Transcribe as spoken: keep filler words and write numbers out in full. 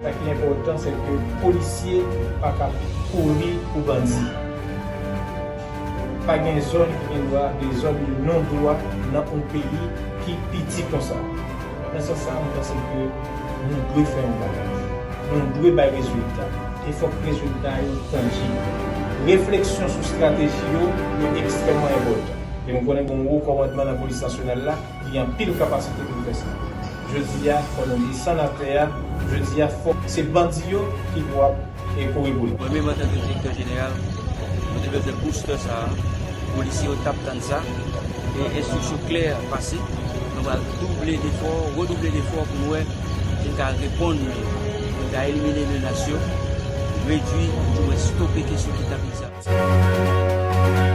Sa ki enpòtan, se ke polisye pa ka kouri pou bandi. Pa gen zòn ki gen dwa dezòd de non dwa nan yon peyi ki piti konsa. Nan sans sa, mwen panse ke nou dwe fè yon bagay. Nou dwe bay rezilta. E fòk rezilta yo tanjib. Refleksyon sou estrateji yo, yo ekstrèmman enpòtan. E mwen konnen gen yon wo kòmandman nan polis nasyonal la ki gen anpil kapasite pou l fè sa. Jodi a, fò nou desann atè a. Jodi a, fòk se bandi yo ki pou ap e kouri pou li. Mwen menm, antanke direktè jeneral, mwen te dwe fè booster sa a. Polisye yo t ap tann sa. E enstriksyon klè pase. Nou pral double defò, redouble defò pou n wè si n ka reponn, pou n ka elimine menas yo, redui, oudimwen stope kesyon kidnaping sa.